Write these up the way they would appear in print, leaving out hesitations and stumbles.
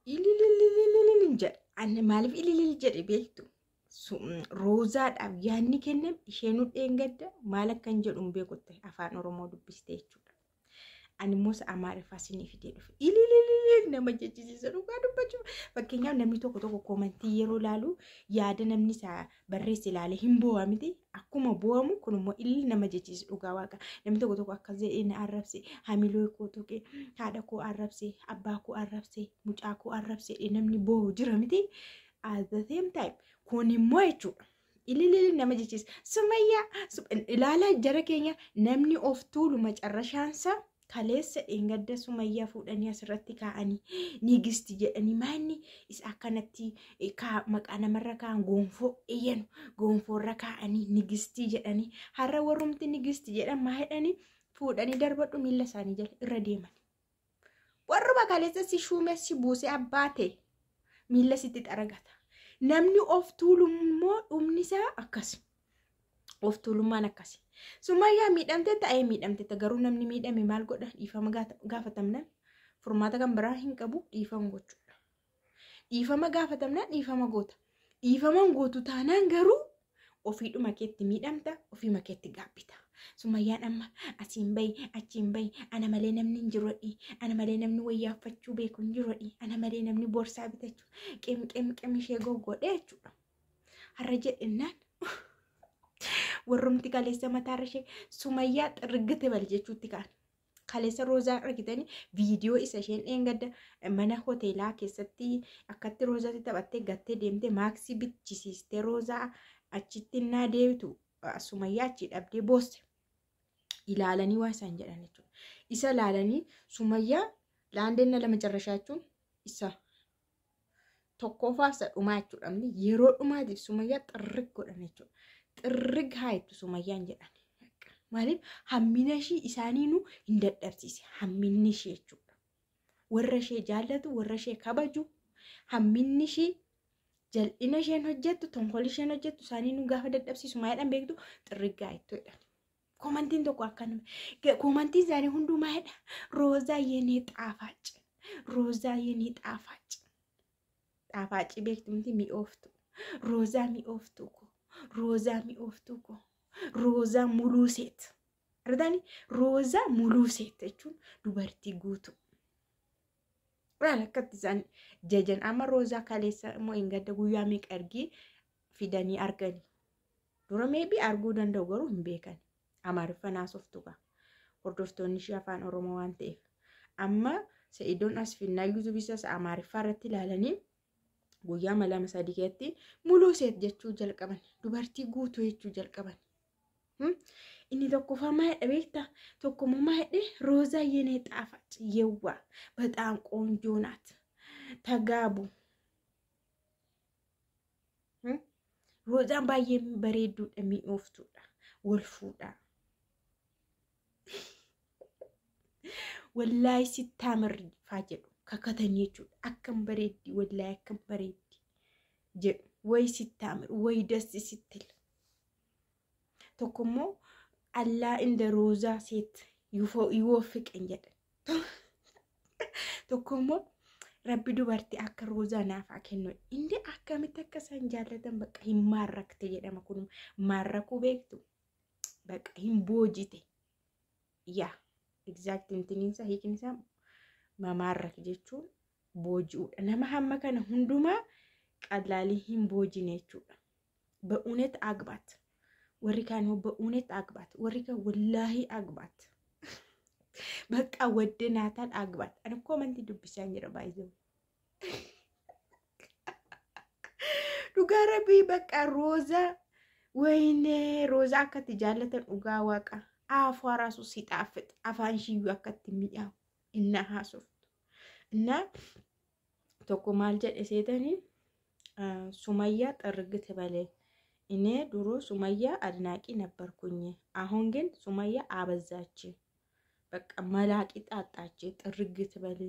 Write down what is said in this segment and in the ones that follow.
Ililililililin jedha. Ani maaliif ililil jedhe beektu? Roozaadhaaf yaadni kenname isheen dheengadda maal akkan jedhu hin beekutte afaan Oromoo dubbiste jechuudha. Ani immoo isa Amaariffaa isinii fidee dhufe. Ililililil nama jechisiisa dhugaa dubbachuuf. Fakkeenyaaf namni tokko tokko koomantii yeroo ilaalu yaada namni isaa barreesse ilaalee hin boo'a miti. Akkuma boo'amu kun immoo ilil nama jechisiisa dhugaa waaqa. Namni tokko tokko akkas jedhee na arrabse, hamilee koo tuqe, haadha koo arrabse, abbaa koo arrabse, mucaa koo arrabse namni boo'u jira miti. At the same time kun immoo jechuudha. Ililili nama jechisiisa. Sumayyaa ilaalaa jara keenya, namni of tuulu macarrashaansa kaleessa dheengadda Sumayyaa fuudhanii asirratti kaa'anii nigisti jedhanii maanni isa akkanatti maqaa namarra kaa'an gonfoo eeyyanu gonfoorra kaa'anii nigistii jedhanii, har'a warrumti nigisti jedhan maa jedhanii fuudhanii darbadhu miilla isaanii jala irra deeman. Warruma kaleessa si shuume si buusee abbaa ta'e miilla sitti xaragata. Namni of tuulu immoo dhumni isaa akkas. Of tuulummaan akkasi. Sumayyaa miidhamte ta'ee miidhamte, garuu namni miidhame maal godha? Dhiifama gaafatamnaan furmaata kan biraa hin qabu, dhiifama gochuudha. Dhiifama gaafatamnaan dhiifama goota. Dhiifaman gootu taanaan garuu ofiidhuma keetti miidhamta, ofiima keetti gaabbita. Sumayyaan amma asiin bahi achiin bahi, ana malee namni hin jiru, ana malee namni wayyaaffachuu beeku hin jiru, ana malee namni boorsaa bitachuu qim qim qim ishee goggodhe jechuudha. Har'a jedhennaan warrumti kaleessa mataarra ishee Sumayyaa xirgite bal jechuutti ka'an. Kaleessa Roozaa argitanii viidiyoo isa isheen dheengadda mana hoteelaa keessatti akkatti Roozaatti taphattee gattee deemtee maaksii bichisiistee Roozaa achitti innaa deebitu Sumayyaa achi dhabdee boosse. Ilaalanii waa isaan jedhan jechuudha. Isa ilaalanii Sumayyaa laandeenna lama carrashaa jechuun isa tokkoffaa isa dhumaa jechuudha. Yeroo dhumaatiif Sumayyaa xirrig godhan jechuudha. Xirrig haa jettu Sumayyaan jedhan. Maaliif hammina ishii isaaniinuu hin dadhabsiise hamminni ishii jechuudha. Warra ishee jaallatu, warra ishee kabaju, hamminni ishii, jal'ina isheen hojjettu, tonkoli isheen hojjettu isaaniinuu gaafa dadhabsiisu maa jedhan beektu? Xirriggaa jettu jedhan. Koomantiin tokko akkanuma. Koomantiin isaanii hunduu maa jedha? Roozaa yenee xaafaac. Roozaa yenee xaafaac. Xaafaacii beektu miti? Mi'ooftu. Roozaa mi'ooftuu ko. Roozaa mi'ooftuu ko. Roozaa muluu seet. Argitanii? Roozaa muluu seet jechuun dubartii guutuu. Laala akkatti isaan jajan. Amma Roozaa kaleessa immoo hin gadda guyyaa meeqa ergii fidanii argani. Dura meebii arguu danda'u garuu hin beekan. Amaariffa naasoftu gaa. Hordoftoonni ishee afaan Oromoo waan ta'eef. Amma Sa'idoon as finnaa yuutuubii isaas Amaariffaa irratti ilaalanii guyyaa 2 3 keessatti muluu seet jechuu jalqaban. Dubartii guutuu jechuu jalqaban. Inni tokkoffaa maal jedha beektaa? Tokkommoo maal jedhe? Roozaa yenee xaafac yewwaa በጣም ቆንጆ ናት ተጋቡ። Roozaan baay'ee bareedduudha, mi'ooftuudha, wal fuudha. Wallaahi sittaamir faa jedhu kakatanii jechuudha. Akkam bareeddi, wallaahi akkam bareeddi jedhu. Wayi sittaamir, wayi dassi sittil. Tokkommoo allaa inda roozaa seet yuwoofiqen jedha. Tokkommoo rabbi dubartii akka roozaa naaf haa kennu. Inni akkamitti akka isaan jaallatan bakka hin maarrakte jedhama kun, maarrakuu beektu, bakka hin boojite. Yaa exact intiniinsa hiikni isaa mamaarrak jechuun booji'uudha. Nama hamma kana hundumaa qallaalii hin boojine jechuudha. በእውነት አግባት, warri kaan immoo በእውነት አግባት, warri kaan wallaahi አግባት, በቃ ወደናታል አግባት። Ani koomantii dubbisaa jira baay'ee. Dhugaa rabbii bakka Roozaa, ወይኔ Roozaa akkatti jaallatan dhugaa waaqa. Afaa ራሱ ሲጣፍጥ afaan ishiyyuu akkatti mi'aawu innaa haasoftu. Innaa tokko maal jedhe seetanii? ሱመያ ጥርግ ትበል። እኔ ድሮ ሱመያ አድናቂ ነበርኩኝ። አሁን ግን ሱመያ አበዛች። በቃ መላቂ ጣጣች። ጥርግ ትበል።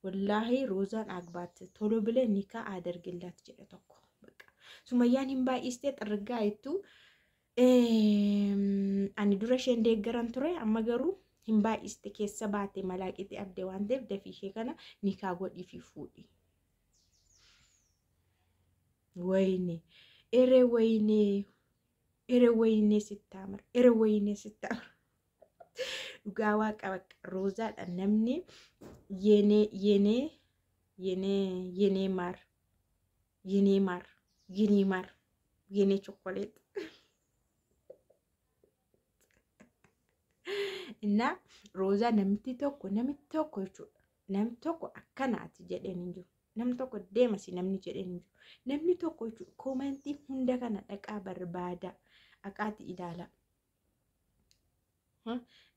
ወላሂ ሮዛን አግባት፣ ቶሎ ብለ ኒካ አደርግላት jedhe tokko. በቃ Sumayyaan hin baay'istee xirgaa jettu. Ani dura isheen deeggaran ture, amma garuu hin baay'iste, keessa baate, malaaqitti abdee waan ta'eef dafii ishee kana nikaa godhii fi fuudhi. ወይኔ ere ወይኔ ere ወይኔ ስታምር ere ወይኔ ስታምር dhugaa waaqa bakka Roozaadha namni የኔ የኔ የኔ የኔ ማር የኔ ማር የኔ ማር የኔ ቾኮሌት እና Roozaa namti tokko namni tokko jechuudha. Namni tokko akkanaati jedheen hin jiru. Namni tokko deemasi namni jedheen hin jiru. Namni tokko jechuudha koomantii hunda kana dhaqaa barbaada. Dhaqaati ilaala.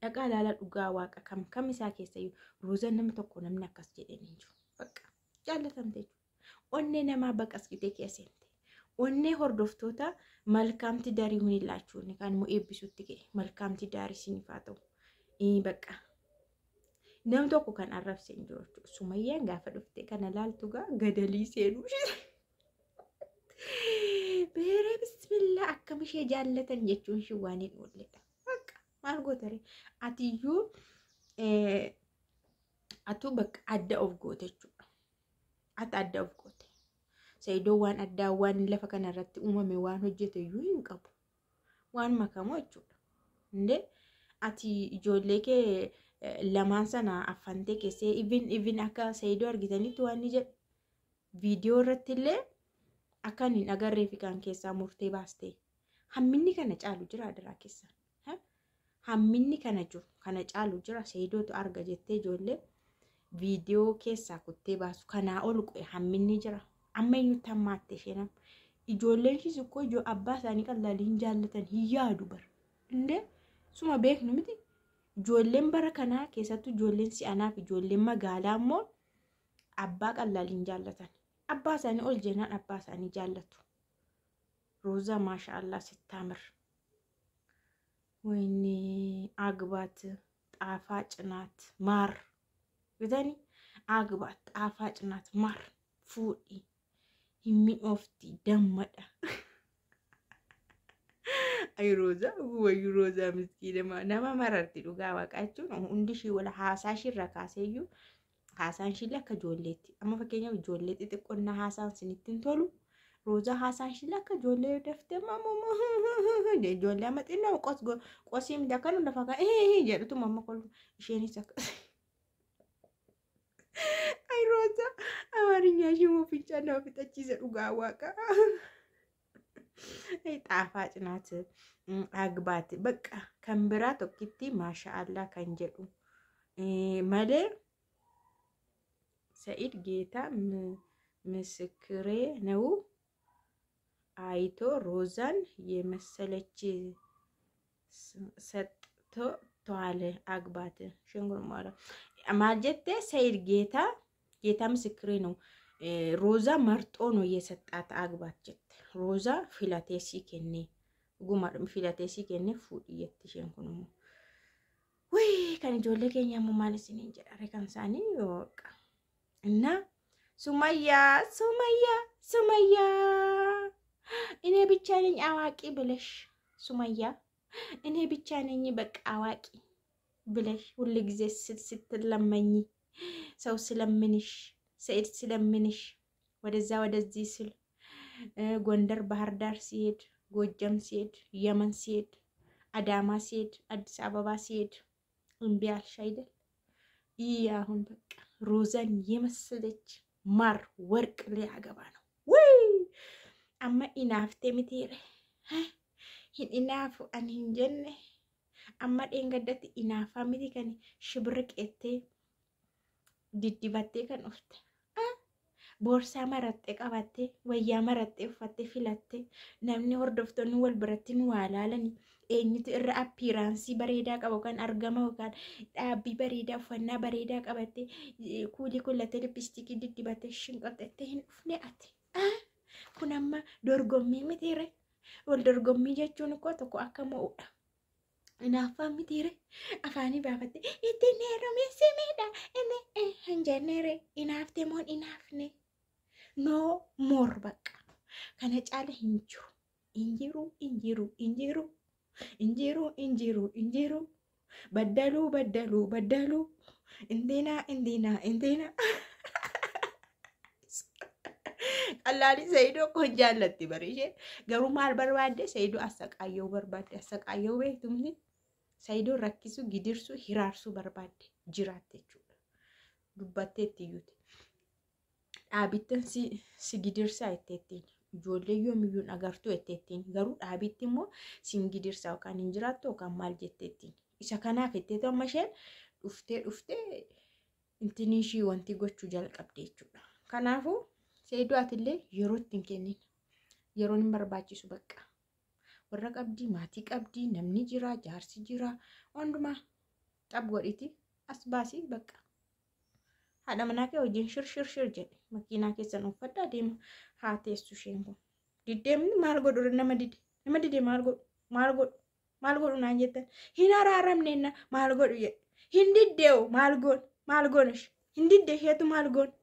Dhaqaa ilaala dhugaa waaqa kam kam isaa keessa Roozaan namni tokko namni akkas jedheen hin jiru. Bakka jaallatamte jechuudha. Onnee namaa baqasqitee keessa seente. Onnee hordoftoota malkaamti daarii hunillaachuun kan immoo eebbisuutti ka'e malkaamti daarii isiniif haa ta'u. Bakka namni tokko kan arrabse hin jiru jechuudha. Sumayyaan gaafa dhufte kana laaltu gaa gadalii seenuu ishee. Beeree bismillaa akkam ishee jaallatan jechuun ishee waan hin oolledha. Bakka maal gootare atiyyuu atuu bakka adda of goote jechuudha. Ati adda of goote. Saayidoo waan addaa waan lafa kanarratti uumame waan hojjete iyyuu hin qabu. Waan makamu jechuudha. Indee ati ijoollee kee lamaan sana affantee keessee even akka Saayidoo argitanitti waan ni jedhu viidiyoo irratti illee akka hin agarree fi kan keessaa murtee baaste. Hamminni kana caalu jira adaraa keessa. Hamminni kana jiru kana caalu jira Saayidootu arga jettee ijoollee viidiyoo keessaa kuttee baasu kanaa ol qo'e hamminni jira. Amma eenyutti hammaatte isheen amma. Ijoolleen ishiis ikkoo ijoo abbaa isaanii qallaalii hin jaallatan hin yaadu bara. Indee suma beeknu miti. Ijoolleen bara kanaa keessattuu ijoolleen si'anaa fi ijoolleen magaalaa immoo abbaa qallaalii hin jaallatan. Abbaa isaanii ol jennaan abbaa isaanii jaallatu. Roozaa maashaallah ስታምር ወይኔ አግባት ጣፋጭ ናት ማር bitani አግባት ጣፋጭ ናት ማር fuudhi hin mi'oofti dammadha. Ay Roozaa wayyu Roozaa miskiina nama mararti dhugaa waaqa jechuun hundi ishii wala haasaa ishiirra kaaseeyyuu haasaan ishii akka ijoolleetti. Amma fakkeenyaaf ijoollee xixiqqoonnaa haasaan isinitti hin tolu. Roozaa haasaan ishii akka ijoollee daftee ijoollee amma xinnoo qosii miti akka lafa kaa'ee jedhutu amma kolfu isheenis akka. Ay Roozaa አማርኛ ishii moo fincaan nama fixachiisa dhugaa waaqa. ጣፋጭ ናት አግባት በቃ kan biraa tokkitti maashaallah kan jedhu malee ሰኢድ ጌታ ምስክሬ ነው። አይቶ ሮዛን የመሰለች ሰጥቶታል። አግባት ሽንጉር maal jette ሰኢድ ጌታ ጌታ ምስክሬ ነው። ሮዛ መርጦ ነው የሰጣት አግባት jette. ሮዛ filatee sii kenne dhugumaadhuma filatee sii kenne fuudhi jette isheen kun immoo. Wayii kan ijoollee keenya immoo maal isiniin jedha kan isaanii yooqa. እና ሱመያ ሱመያ ሱመያ እኔ ብቻ ነኝ አዋቂ ብለሽ ሱመያ እኔ ብቻ ነኝ በቃ አዋቂ ብለሽ ሁል ጊዜ ስትለመኝ ሰው ስለምንሽ ሰኢድ ስለምንሽ ወደዛ ወደዚህ ስል ጎንደር ባህር ዳር ሲሄድ ጎጀም ሲሄድ የመን ሲሄድ አዳማ ሲሄድ አዲስ አበባ ሲሄድ እምቢ አልሽ አይደል? ይህ አሁን በቃ ሮዛን የመሰለች ማር ወርቅ ሊያገባ ነው። ውይ amma inaaftee mitiire hin inaafu ani hin jenne amma dheengaddatti inaafaa miti kan shibirqeettee diddibattee kan dhufte boorsaa marattee qabattee wayyaa marattee uffattee filattee namni hordoftoonni wal biratti nu waa laalani eenyutu irra appiiraansii bareedaa qabu kan argama yookaan dhaabbii bareedaa uffannaa bareedaa qabattee kuulii kullattee lippistiikii diddibattee shinqoxxettee hin dhufne ati. Kun amma dorgommii mitiire. Wal dorgommii jechuun koo tokko akka mo'udha. Hinaaffaa mitiire afaanii baafattee ittiin heerumee simeedha inni hin jenneere hinaaftee moo hinaafne. No more bakka kana caala hin jiru hin jiru hin jiru hin jiru hin jiru hin jiru hin jiru baddaluu baddaluu baddaluu intinaa intinaa intinaa. Qallaalii Saayidoo kun jaallatti bari ishee. Garuu maal barbaadde? Saayidoo assaqaayyoo barbaadde. Assaqaayyoo beektumti. Saayidoo rakkisuu, gidirsuu, hiraarsuu barbaadde jiraatte jechuudha. Dubbattee itti iyyuuti. Dhaabittan si gidirsaa jetteettiin. Ijoollee yoomiyyuu agartuu jetteettiin. Garuu dhaabitti immoo sin gidirsaa yookaan hin jiraattu yookaan maal jetteettiin. Isa kanaaf jetteetu amma isheen dhuftee dhuftee intinii ishii wanti gochuu jalqabde jechuudha. Kanaafuu Saayidoo atillee yeroo itti hin kennin. Yeroon hin barbaachisu bakka. Warra qabdii, maatii qabdii, namni jira, jaarsi jira, hundumaa xab godhiti as baasii bakka. Haadha manaa kee wajjin shir shir shir jedhe makiinaa keessan uffadhaa deema haa teessu isheen kun. Diddeemni maal godhu nama dide? Nama dide maal godhu? Maal godhu? Maal godhu naan jettan? Hin araaramneenna maal godhu jedhe. Hin diddeewu maal goon? Maal goon ishee? Hin didde isheetu maal goon?